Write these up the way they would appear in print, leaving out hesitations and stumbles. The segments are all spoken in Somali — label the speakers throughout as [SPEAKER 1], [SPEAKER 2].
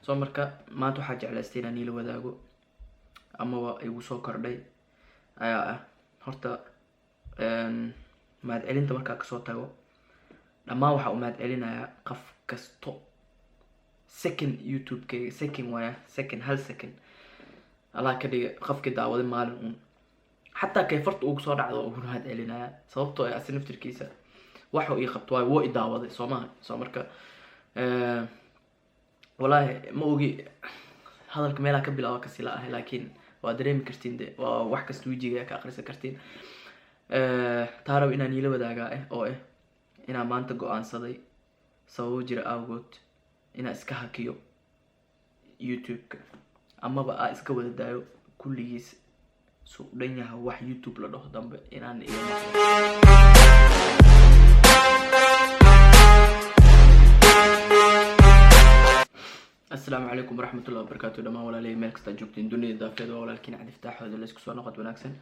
[SPEAKER 1] So marka maanta waxaa jeclaystay inaan niila wadaago amaba igu soo kordhay ayaa ah, horta mahadcelinta markaa kasoo tago, dhammaan waxaa u mahad celinayaa qof kasto second YouTube-kayga, second waaya, second, hal second Allah ka dhiga qofkii daawaday maalin uun, xataa kay farta ugu soo dhacdo, ugu mahad celinayaa, sababtoo ah asi naftirkiisa waxuu ii qabto waayo wuu i daawaday, soo maha? So marka wallaahi ma ogi hadalka meelaa ka bilaaba kasila ahay, laakiin waa dareemi kartiin de, waa wax kasta wejiga ka akhrisan kartiin. Taa rab inaan iila wadaagaa ah oo ah inaan maanta go-aansaday sababo jira awgood inaan iska hakiyo YouTube-ka amaba aa iska wada daayo kulligiis, su u dhan yahay wax YouTube la dhaho dambe inaan iga maqlo. Asalaamu calaykum waraxmatullahi wabarakaatu dhamaan walaalihii meel kastaa joogtiin dunida daafeed. Waa walaalkiin Cabdi Fataaxooda. Laysku soo noqod wanaagsan.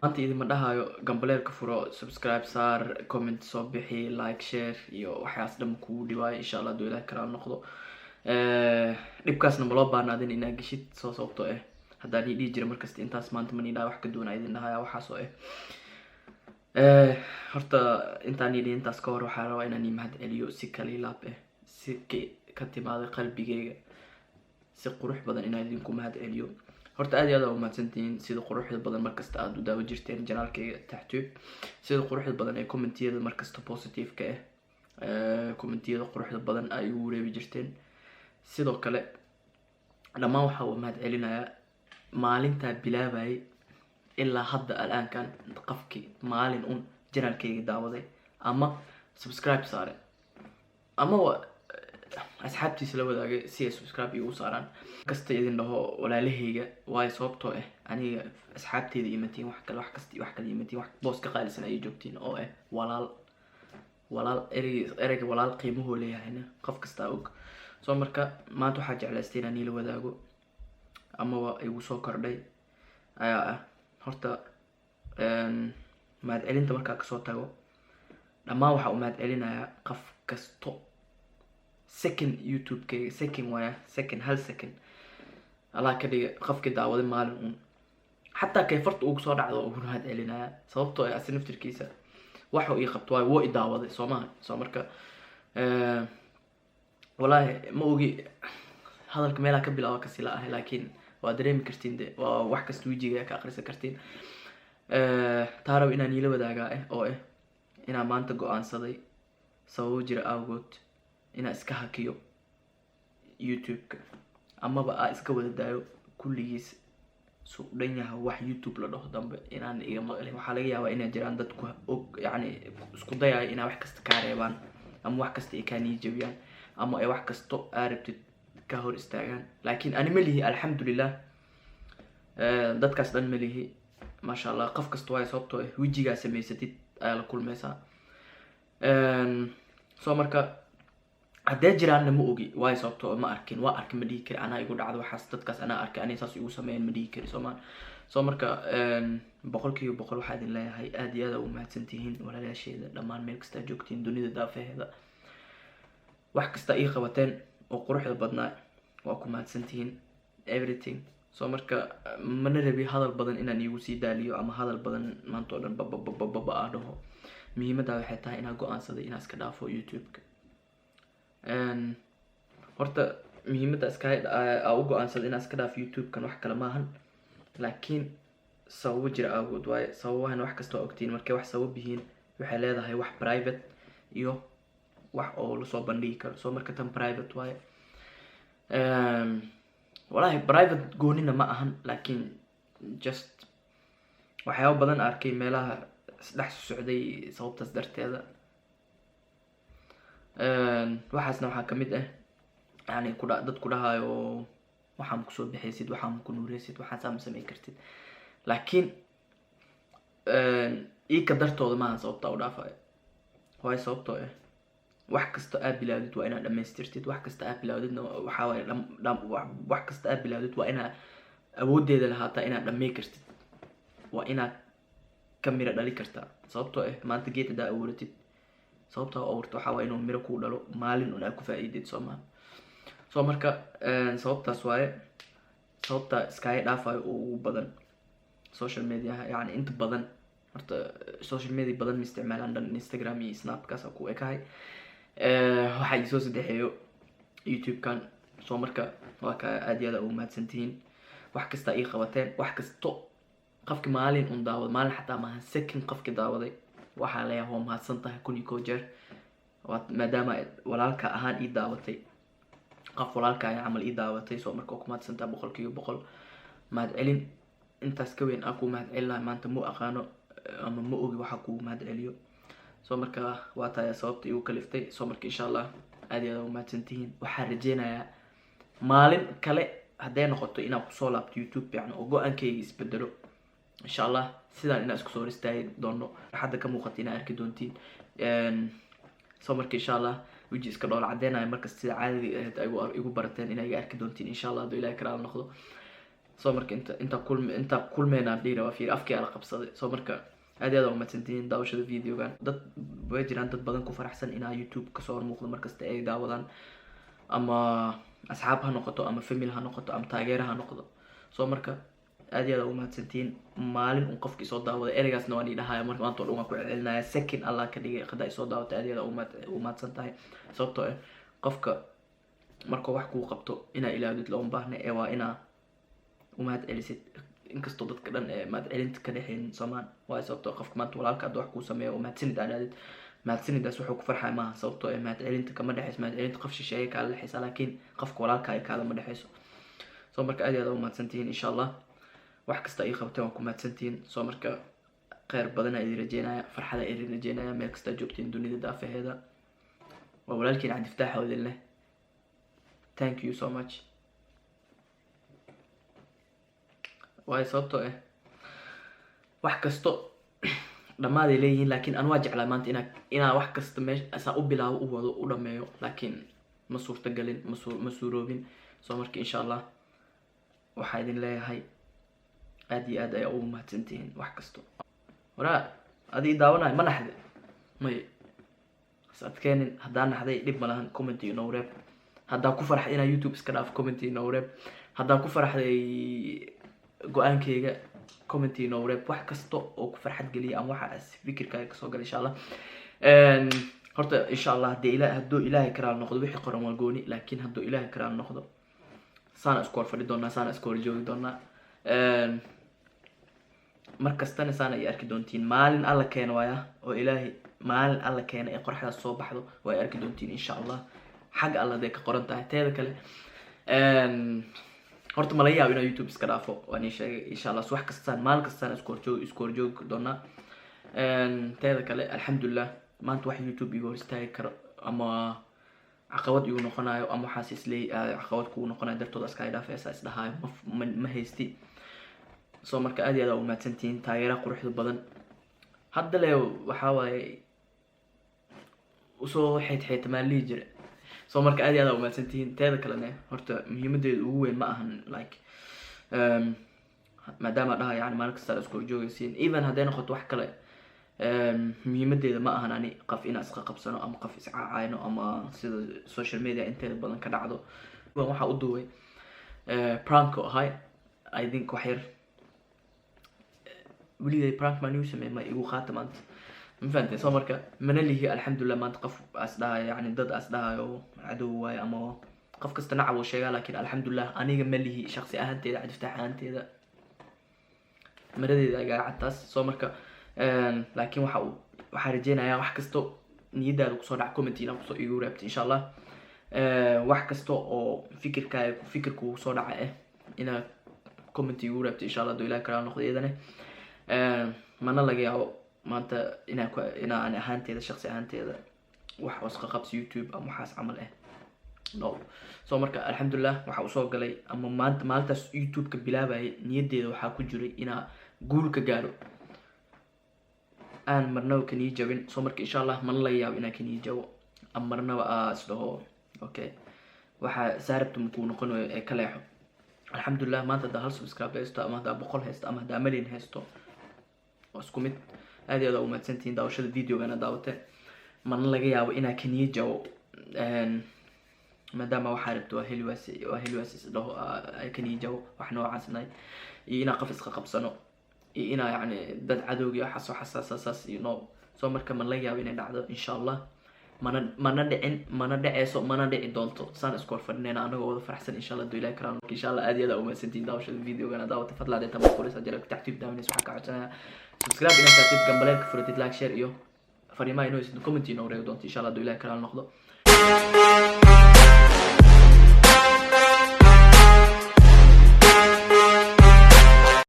[SPEAKER 1] Maanta idinma dhahayo gambaleelka furo, subscribe saar, comment soo bixi, like, share iyo waxyaas dhan kugu dhibaayo. Insha Allah haduu Ilaah karaa noqdo, dhibkaasna ma loo baahnaadin inaa geshid soo, sababtoo ah haddaan ii dhihi jira markasta intaas, maanta man idhaha wax ka duwan idin dhahaya. Waxaas oo ah, horta intaan idhi intaas ka hor, waxaa rabaa inaan ii mahad celiyo si kaliilaab ah, si ka timaaday qalbigeyga, si qurux badan inaan idinku mahad celiyo. Horta aad iyo aad aa umahadsantihiin sida quruxda badan markasta aada u daawo jirteen channelkayga Taxtube, sida quruxda badan ee commentiyada markasta positive-ka ah, commentiyada quruxda badan ay ugu reebi jirteen. Sidoo kale dhammaan waxaa uu mahad celinayaa maalintaa bilaabayay ilaa hadda alaankan qofkii maalin un channelkayga daawaday ama subscribe saare ama asxaabtiisa la wadaagay si ay subscribe igu saaraan. Kasta idin dhaho walaalahayga waayo, sababtoo ah aniga asxaabteyda imatiin, wax kale, wax kasta iyo wax kale imatiin, wax boos ka qaalisan ayay joogtiin oo ah walaal. Walaal, erey, ereyga walaal qiimuhuu leeyahayna qof kastaa og. So marka maanta waxaa jeclaystay inaan iila wadaago amaba igu soo kordhay ayaa ah, horta mahad celinta markaa kasoo tago, dhammaan waxaa u mahad celinayaa qof kasto second YouTube-kayga, second waaya, second, hal second Allah ka dhiga qofkii daawaday maalin uun, xataa kay farta ugu soo dhacdo, ugu mahad celinayaa, sababtoo ah asi naftirkiisa waxuu ii qabto waayo wuu i daawaday, soo maha? So marka wallaahi ma ogi hadalka meelaa ka bilaaba kasila ahay, laakiin waa dareemi kartiin de, waa wax kasta wejiga ka akhrisan kartiin. Taa rab inaan iila wadaagaa ah oo ah inaan maanta go-aansaday sababo jira awgood inaan iska hakiyo YouTube-ka amaba aa iska wada daayo kulligiis, su u dhan yahay wax YouTube la dhaho dambe inaan iga maqlin. Waxaa laga yaabaa inay jiraan dad ku og, yacni isku dayayo inay wax kasta kaa reebaan ama wax kasta ay kaa niyo jabiyaan ama ay wax kasto aa rabtid ka hor istaagaan, laakiin ani ma lihi, alxamdulilah, dadkaas dhan ma lihi, maasha Allah. Qof kasta waayo, sababtoo ah wejigaa samaysatid ayaa la kulmaysaa. So marka haddee jiraanna ma ogi waayo, sababtoo ma arkin, waa arkin ma dhihi kari, anaa igu dhacdo waxaas, dadkaas anaa arkay, aniga saas igu sameeyan ma dhihi kari, soomaa? So marka 100% waxaa idin leeyahay aad iyo aad aa u mahadsantihiin walaalayaasheeda dhammaan meel kastaa joogtiin dunida daafaheeda. Wax kasta ii qabateen oo quruxda badnaa, waa ku mahadsantihiin everything. So marka mana rabi hadal badan inaan iigu sii daaliyo ama hadal badan maanta oo dhan bababababa aa dhaho. Muhiimadda waxay tahay inaa go-aansaday inaa iska dhaafo YouTube-ka. Horta muhiimadda iska aa u go-aansaday inaa iska dhaafo YouTube-kan wax kale maahan, laakiin sababo jira awgood waaye. Sababahan wax kasta waa ogtiin, markay wax sabab yihiin waxay leedahay wax private iyo wax oo lasoo bandhigi karo. So marka tan private waaye. Walahi private goonina ma ahan, laakiin just waxyaaba badan arkay meelaha isdhex socday sababtaas darteeda. Waxaasna waxaa kamid ah yani kudha dad ku dhahayo waxaan kusoo bixaysid, waxaan ku nuureysid, waxaan saa ma samey kartid, laakiin iika dartooda maaha sababta u dhaafayo waayo, sababtoo ah wax kasta aad bilaawdid waa inaad dhamaystirtid. Wax kasta aad bilaawdidna waxaa waaye wax kasta aad bilaawdid waa inaad awooddeeda lahaataa inaad dhamey kartid, waa inaad ka miro dhali kartaa. Sababtoo ah maanta geed haddaa abuuratid, sababta abuurto waxaa waye inuu miro kuu dhalo maalin un aad ku faa'iidid, soo maha? So marka sababtaas waaye sababta iskaaga dhaafayo oo ugu badan social mediaha. Yani inta badan horta social media badan ma isticmaalaan dhan, Instagram iyo Snapkaas ku ekahay. Waxaa iisoo saddexeeyo YouTube-kan. So marka waa ka aad iyo aad ugu mahadsantihiin wax kasta ii qabateen, wax kasto. Qofki maalin un daawado, maalin xataa maahan, second qofki daawaday, waxaa leeyahay waa mahadsan tahay 1001 jeer. Maadaama walaalka ahaan ii daawatay, qof walaalkaaga camal ii daawatay. So marka waa ku mahadsan tahay 100%. Mahad celin intaas ka weyn aan kuu mahad celin lahay maanta ma aqaano ama ma ogi waxa kuu mahad celiyo. So marka waa tahay sababta igu kaliftay. So marka insha Allah aad iyo aad u mahadsantihiin. Waxaan rajeynayaa maalin kale hadday noqoto inaan kusoo laabto YouTube fiican oo go-aankayga isbedelo, insha Allah sidaan inaan isku soo hor istaagi doono, hadda ka muuqata inaa arki doontiin. So marka insha Allah weji iska dhoola cadeynayo markasta sida caadadii ahayd ay igu barateen inaa iga arki doontiin, insha Allah, hadduu Ilahi karaala noqdo. So marka inta kulmeynaan dhihi rabaa, fiir afkii ala qabsaday. So marka aad iyo aad waa umahadsantihiin daawashada videogan. Dad way jiraan, dad badan ku faraxsan inaa YouTube kasoo hormuuqdo markasta ay daawadaan, ama asxaab ha noqoto, ama family ha noqoto, ama taageera ha noqdo. So marka aad iyo aad waa umahadsantihiin. Maalin un qofki isoo daawaday, ereygaasna waan ii dhahaya marka maanta o dhan waan ku celcelinaya, second Allah ka dhigay hadaa isoo daawatay, aad iyo aad u mahadsan tahay. Sababtoo ah qofka markuu wax kuu qabto inaa ilaawdid looma baahna, ee waa inaa umahad celisid, inkastoo dadka dhan ee mahad celinta ka dhexeynin soomaan waayo. Sababtoo qofka maanta walaalka hadda wax kuu sameeyo oo mahadsanid aad dhahdid, mahadsanidaas wuxuu ku farxaya maaha, sababtoo ah mahad celinta kama dhexeyso. Mahad celinta qof shisheeye kaala dhexeysa, laakiin qofka walaalka ay kaalama dhexeyso. So marka aad iyo aad u mahadsantihiin. Insha Allah wax kasta ii qabteen waa ku mahadsantihiin. So marka kheyr badanaa idin rajeynaya, farxada idin rajeynaya meel kastaa joogtiin dunida daafaheeda. Waa walaalkiin Cabdifataax oo idin leh thank you so much. Waayo sababtoo ah wax kasto dhammaaday leeyihiin, laakiin an waa jeclaa maanta inaa wax kasta meesha asaa u bilaabo, u wado, u dhameeyo, laakiin ma suurtagelin, ma suuroobin. So marka insha Allah waxaa idin leeyahay aad iyo aad ayaa ugu mahadsantihiin wax kasto. Waraa adii daawanayo, ma naxde? May is adkeenin. Haddaa naxday dhib ma lahan, comment inoo reeb. Haddaa ku farxay inaa YouTube iska dhaafo, comment inoo reeb. Haddaa ku farxday go-aankeyga, comment inoo reeb. Wax kasta oo ku farxad geliya ama waxa fikirkaaga kasoo gala, insha Allah. Horta insha Allah hadii ila hadduu Ilaahay karaal noqdo, wixii qoran waa gooni, laakiin hadduu Ilaahay karaal noqdo saana isku hor fadhi doonaa, saana isku hor joogi doonaa, mar kastana saana ay arki doontiin. Maalin Alla keena waaya oo Ilaahay maalin Alla keena ee qoraxdaas soo baxdo waa ay arki doontiin, insha Allah, xagga Alla haday ka qoran tahay. Teeda kale horta ma laga yaabo inaa YouTube iska dhaafo, waan ii sheegay. Insha Allah wax kastaan maalin kastaan isku horjoogi doonaa. Teeda kale alxamdulilah maanta wax YouTube iga hor istaagi karo ama caqabad igu noqonayo ama waxaas isleey caqabad kugu noqonayo dartooda iska dhaafaysa isdhahaayo ma haysti. So marka aad iyo aad aa umahadsantihiin taageeraha quruxda badan. Hadda le waxaa waaye usoo xeyd maa lihi jira. So marka aad iyo aad aa umahadsantihiin. Teeda kalene horta muhiimadeeda ugu weyn ma ahan like maadaama dhaha yani maalin kasta isku horjoogaysiin, even hadday noqoto wax kale, muhiimadeeda ma ahan ani qof inaan isqa qabsano ama qof iscaacayno ama sida social media inteeda badan ka dhacdo. Waxaa u duubay prank oo ahay. I think wax yar weligay prank maan igu sameey, ma igu qaata maanta, ma fahanteen? So marka mana lihi alxamdulilah maanta qof as dhahayo, yani dad as dhahayo cadow waayo, ama qof kasta nacab uu sheegaa, laakiin alxamdulilah aniga ma lihi shaqsi ahaanteeda, Cabdifataax ahaanteeda, maradeeda igaga cadtaas. So marka laakiin waxaa rajeynayaa wax kasto niyadaada kusoo dhaca comment inaa kusoo igu reebto, insha Allah. Wax kasta oo fikirkaaga fikirka kugu soo dhaca inaad comment igu reebto, insha Allah, haduu Ilahi karaa noqdo iyadane. Mana laga yaabo maanta inaa ani ahaanteeda, shaqsi ahaanteeda, wax wasqa qabsi YouTube ama waxaas camal no. So marka alxamdulilah waxa usoo galay ama maanta maalintaas YouTube-ka bilaabayay niyaddeeda waxaa ku jiray inaa guul ka gaaro, aan marnaba kaniyi jabin. So marka insha Allah mana laga yaabo inaan kaniyi jabo ama marnaba aa isdhaho okay waxaa saarabta makuu noqonayo ee ka leexo. Alxamdulilah maanta haddaa hal subscribe haysto ama haddaa 100 haysto ama haddaa malyan haysto, waa isku mid. Aad iyo aad aa umahadsantihiin daawashada videogana daawate. Mana laga yaabo inaa kaniyi jabo. Maadaama waxaa rabto waa heli waas, waa heli waas, isdhaho ay ka niijabo wax noocaasnahay, iyo inaa qof iska qabsano, iyo inaa yacni dad cadowgi waxaas waxaas saas. So marka ma la yaabo inay dhacdo, insha Allah. Mana dhicin, mana dhaceyso, mana dhici doonto. Saan isku hor fadhinayna anagoo wada faraxsan, insha Allah, duu Ilahi karaan. Insha Allah, aad iyo aad aa umahadsantihiin daawashada videogana daawata. Fadlan inta markurisa jira tactiib daawanaysa, waxaa ka codsanaya subscribe inaad saartid, gambaleelka furatid, like, share iyo fariimaha inoo comment inoo reegi doonto, insha Allah, duu Ilahi karaan noqdo.